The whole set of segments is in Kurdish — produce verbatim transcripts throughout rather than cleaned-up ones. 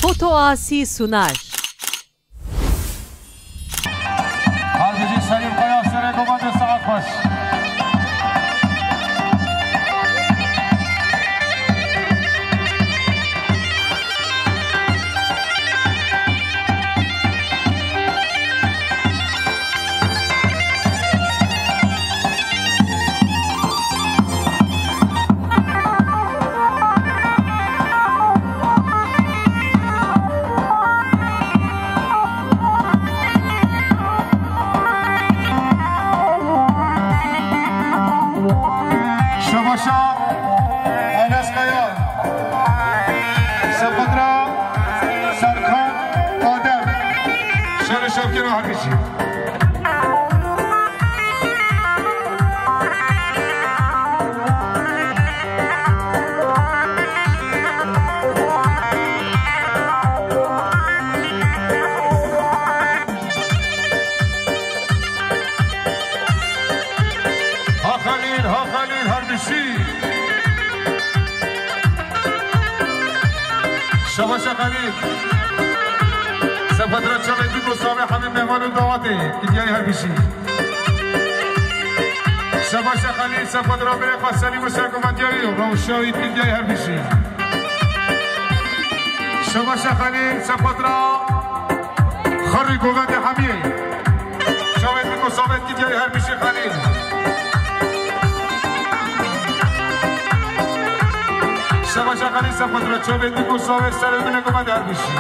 Foto Asî Sunar. Harbicî Selîm Kaya, serê komandê saet xweş. Şebaşa Enes Kaya, Sepatra Serkan Adem, şerê şevkê re hemî jî. Ha Xelîl, ha Xelîl, her bişî. Şebaşa Xelîl. Sepatra çavê dîk û savê hemî mêvan û dawatê. Kidiyayê her bişî. Şebaşa Xelîl, Sepatra birê xwe Selîm û serkomandiyayê Rewşa wî, kidiyayê her bişî. Şebaşa Xelîl, Sepatra Xerrî govendê hemiyê. Çavê dîk û savê kidiyayê her bişî Xelîl. Şebaşa Xelîl, Sepatra çavê dîk û savê serê min e govendê her bişî.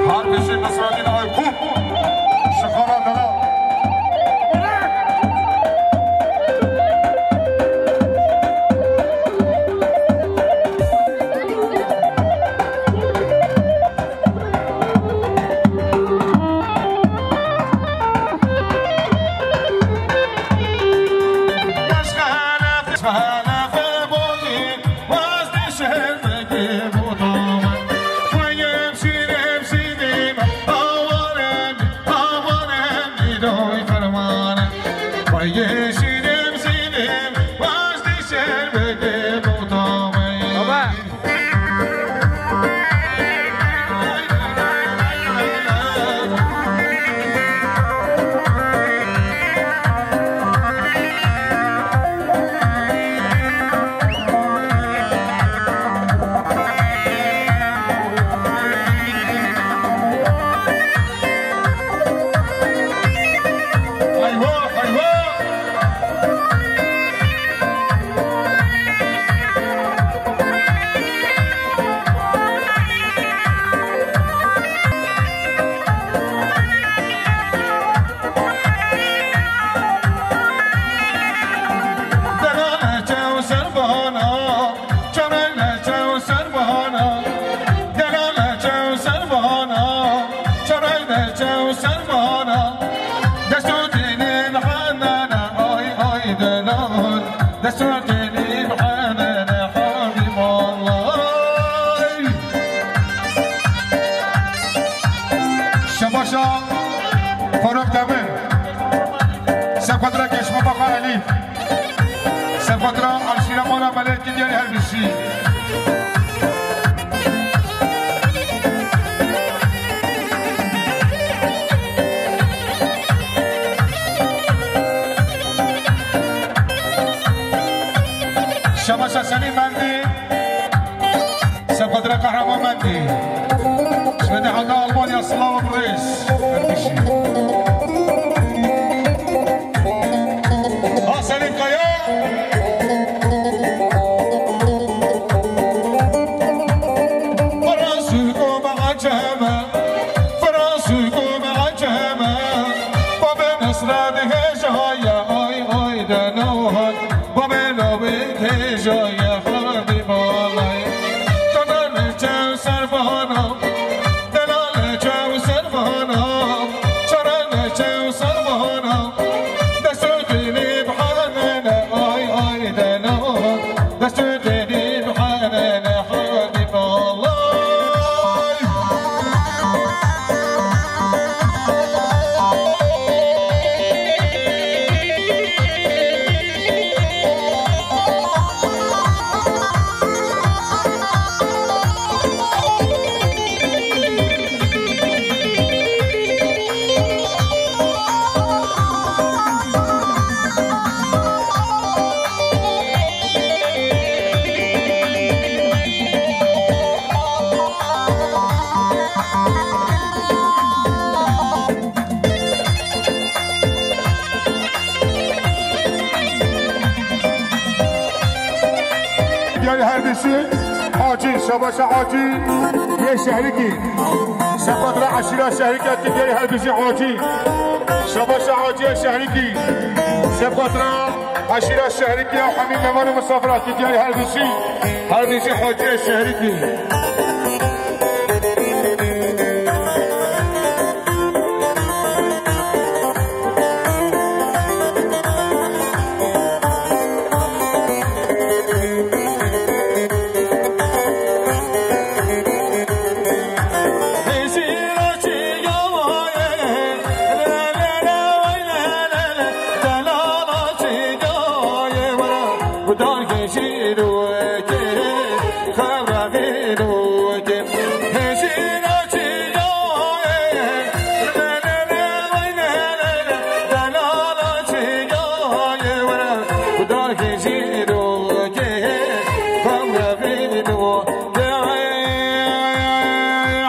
Harbicî Nasreddîn Aykup, Şixara Delal. Baba. Eyvah, eyvah! Delale çew serbana, çarayla çew serbana, delale çew serbana, çarayla çew serbana. Destûtînî mihenene, ay, ay, delal. Destûtînî mihenene, Habîballah. Şebaşa Faruk Demir. Sepatra Keşme Baka Elîf. Sepatra Arşîra Mala Melek Dinyayê her bişî. Şebaşa Selîm Mendî, Sepatra Kahraman Mendî. Şibê de heta Almanya, silav û rêz. Her bişî. Dad hêjaya oy oy de no hat, babê no bê hêjaya hardî balay. Çaran çew servana, delal çew servana, çaran çew servana. Destûrî nî bihane ne oy oy de no hat, destûrî nî bihane ne hardî balay. Gel her dişi Hacî, şabaşa Hacî yê Şehrikî. Sefatra eşîra Şehrikî, gel her dişi Hacî. Şabaşa Hacî yê Şehrikî. Sefatra eşîra Şehrikî ya hemî mevan û misafira ki gel her dişi. Her dişi Hacî yê Şehrikî.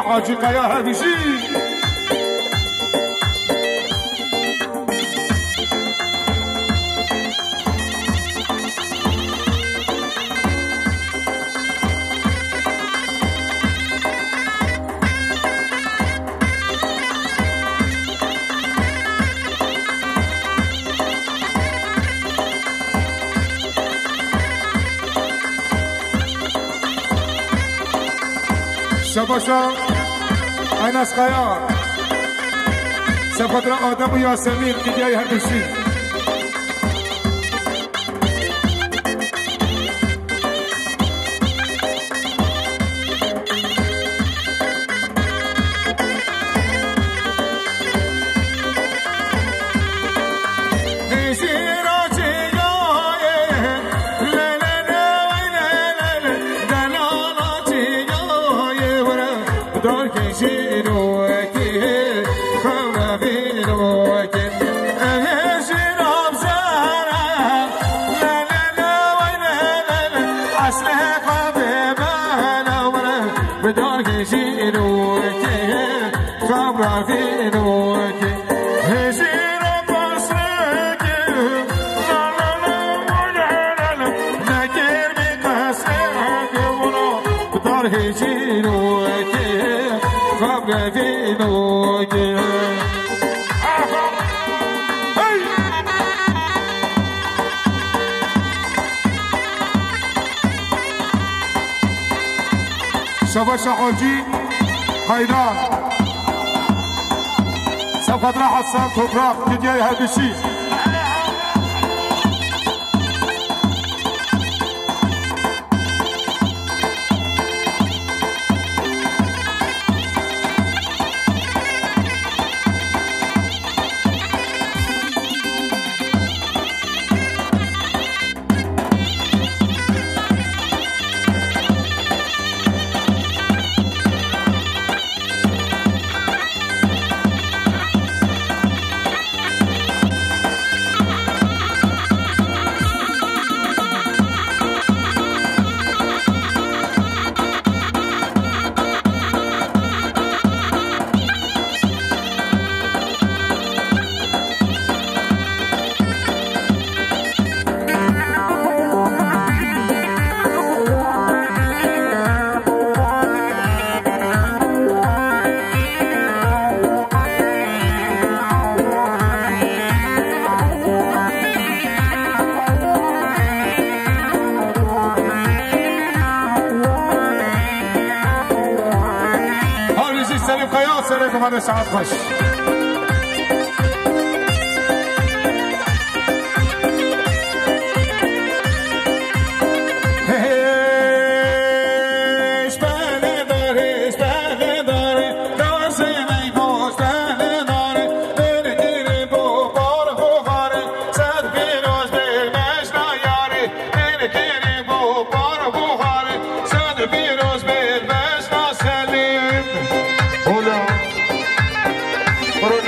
Hacî Kaya her bijî. Şabaşa Enes Kaya. Sefatra Adem û Yasemîn, îdîyayê her duşî. Şabaşa Hacî Haydar. Sefatra Hasan Toprak, Kidyayê Hebişî. Hadi saat xweş. Hola. Bro,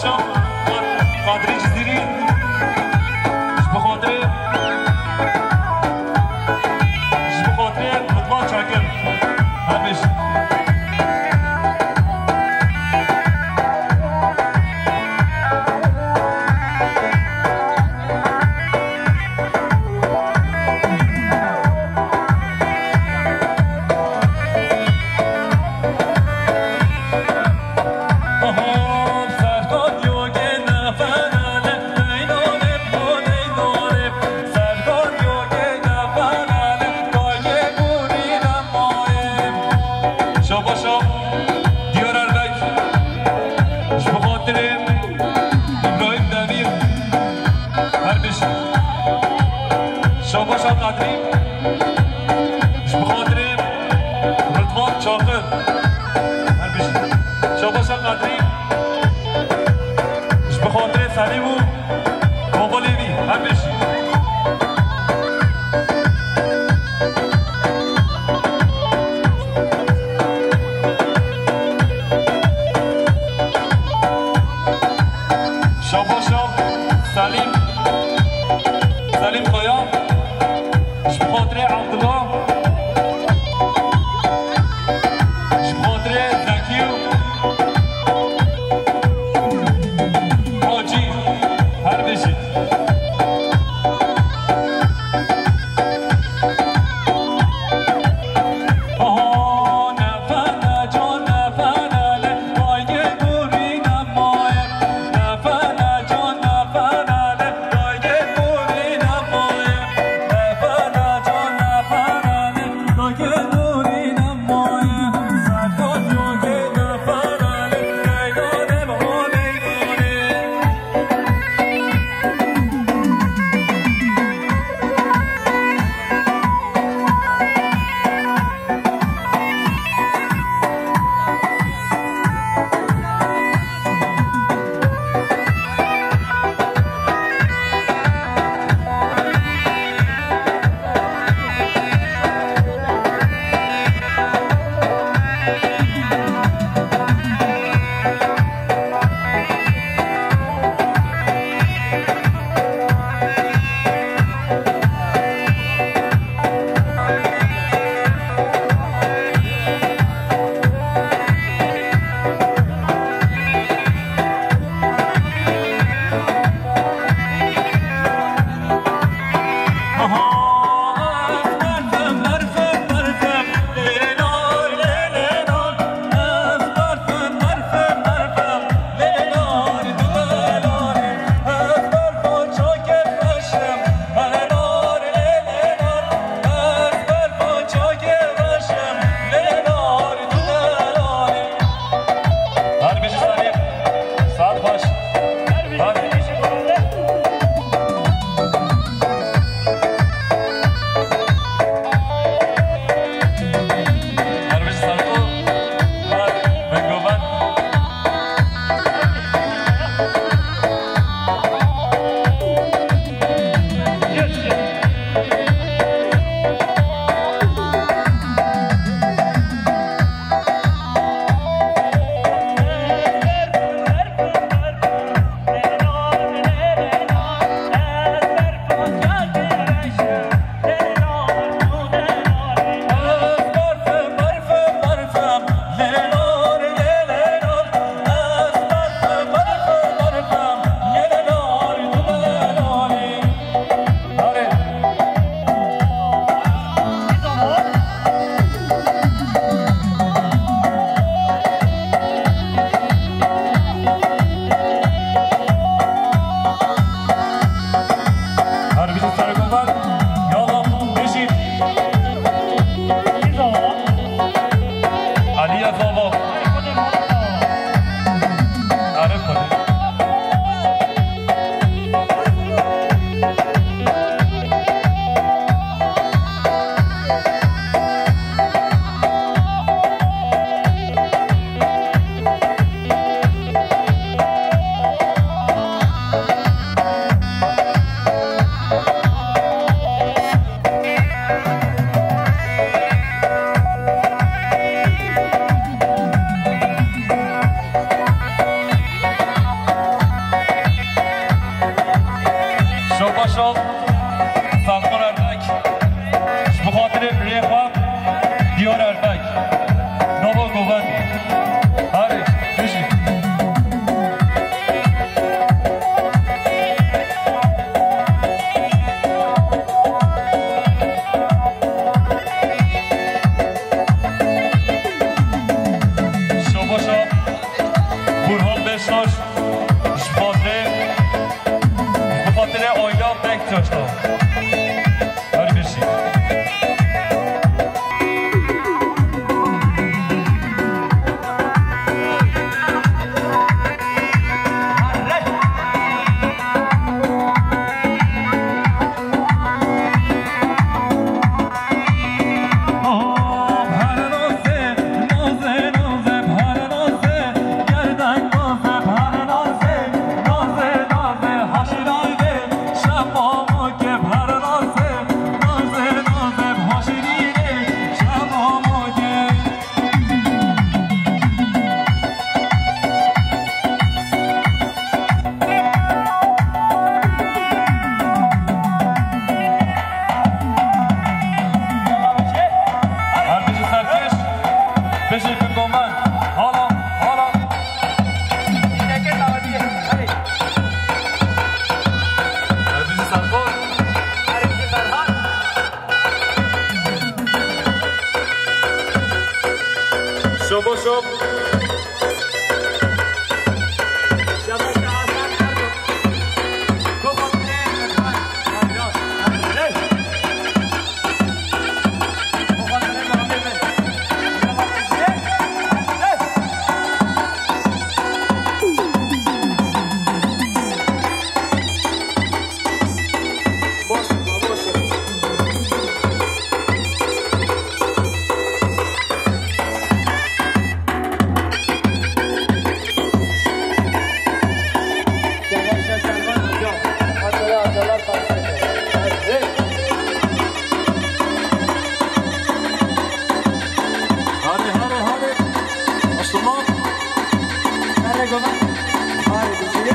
Qadirî Cizîrî, ji bi xatirê, ji bi xatirê Ridvan Çakir. Hemîş. Burhan Beştaş, ji xatirê, ji xatirê Ayla Bektaş da. Her bişî. Her bijî serkêş, bijî bingoman. Hala, hala. Her bijî serxoş. Şobo şop. Hadi, hadi, hadi. Müslüman. Nerede gömer? Haydi, şimdi.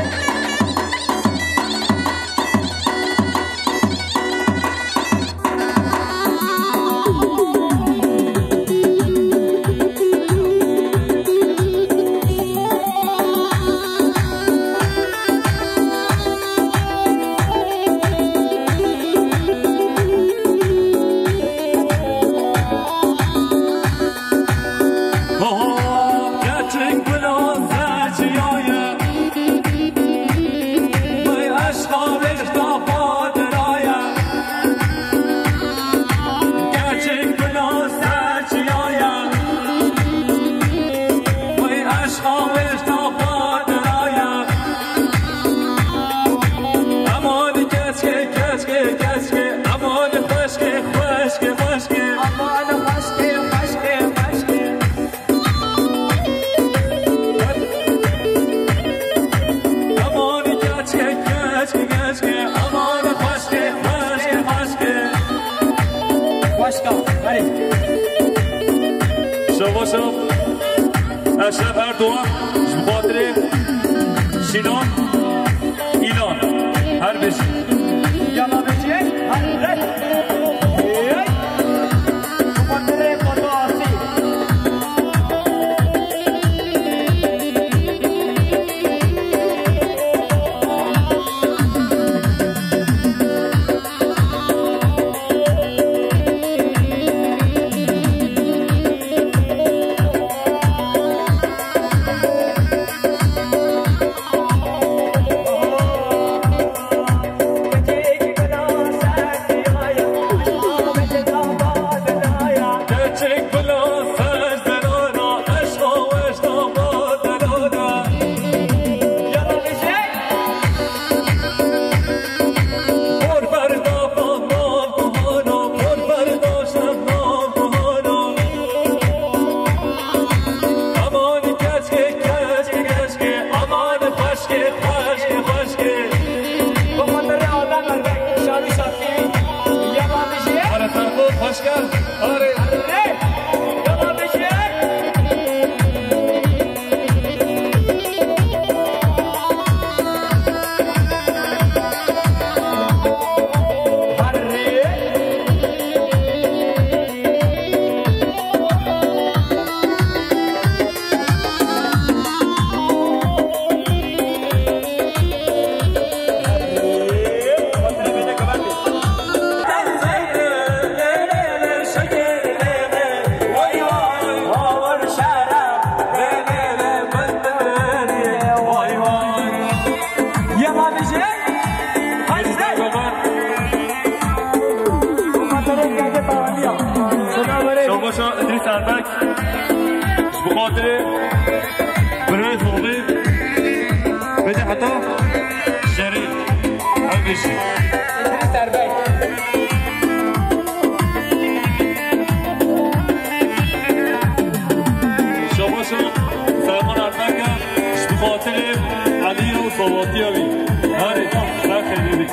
Aman keçke, keçke, keçke, aman xweşke, xweşke, xweşke. Xweşka, herê. Şaba şab. Eşref Erdoğan, ji xatirê Şinan, Îlan. Her bijî. Yala bijî, her bijî. Hey. Şabaşa Selman Ermeke, ji bi xatirê Elî û Sawatiya wî. Herê, ser xeyrê bî.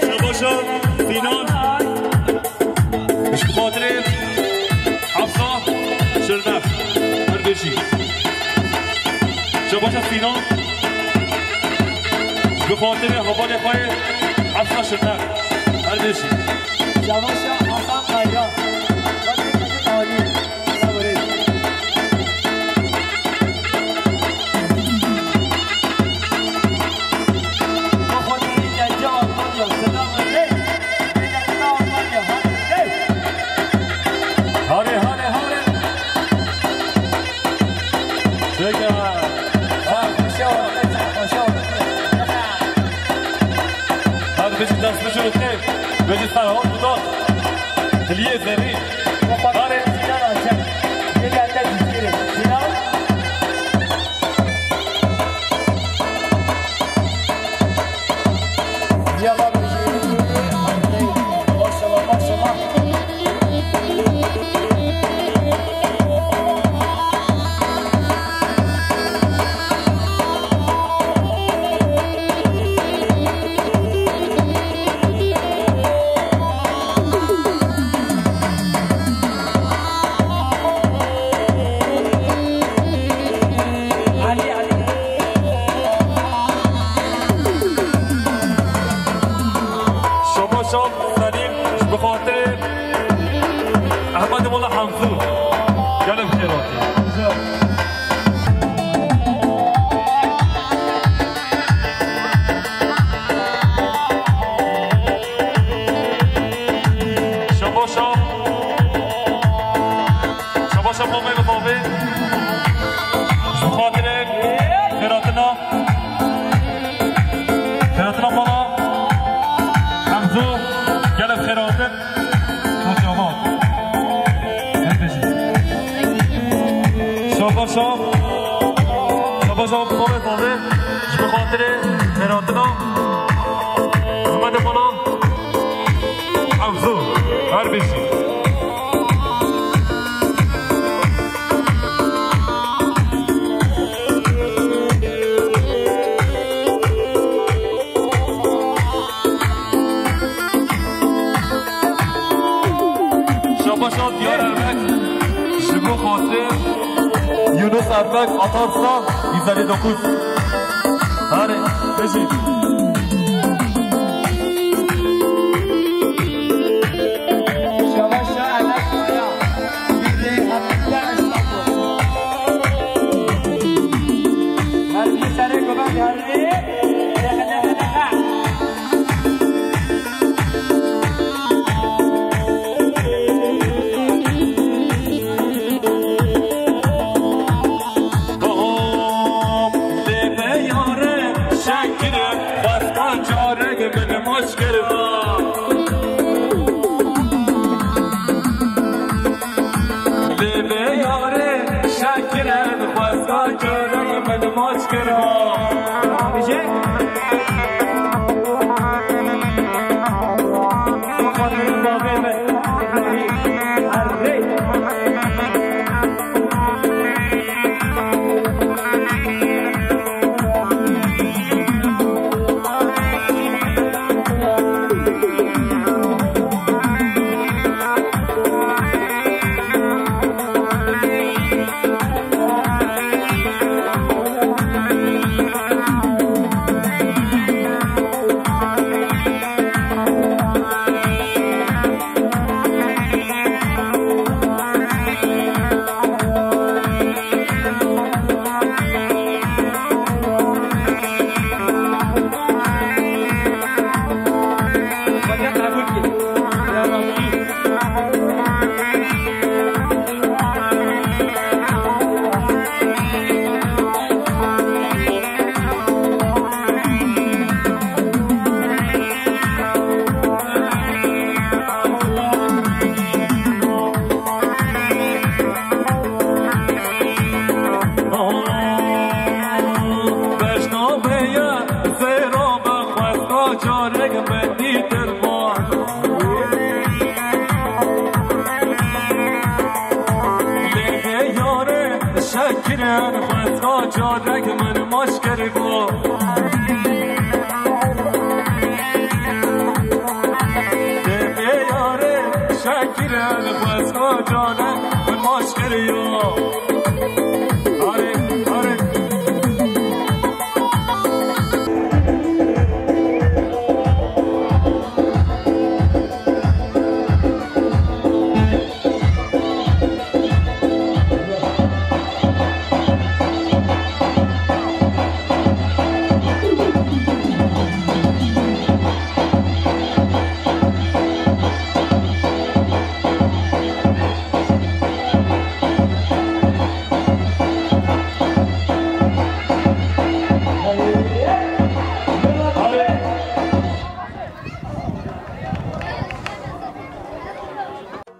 Şabaşa Sinan. Ji xatirê Hafsa Şirnex. Her bijî. Şabaşa Sinan. Ji xatirê hevalê xwe yê Hafsa Şirnex. Her bijî. Şabaşa Hasan Kayra. Hare, hare, hare. Şeker. Hadi bizi dest bizi okey. Bizi sarhoş tutar. Diliyê zerrî. Hare. Şabaşa Selîm ji bi xatirê Ehmed Mola Hemzû. Gelek xêr hatî. Şabaşa. Şabaşa mamê bi xavê. Ji xatirê xêratina. Xêratina mala. Hemzû. Gelek xêratin. Şabaşa. Şabaşa. Şabaşa mamê bi xavê. Ji bi xatirê xêratina. Hemedê mala. Hemzû, her bijî. Şabaşa Diyar Ermek, ji bo xatirê Yunus Ermek, Atarsa, yüz elli dokuz. Hare, bijî. Tom lê me yare şekire, xwesta carek min maç kirva. Lê me yare şekire, xwesta carek min maç kirva. Abijek. Dek min maç kir go. Dê pê yarê Şakir el xwest go cane min maç kir yo.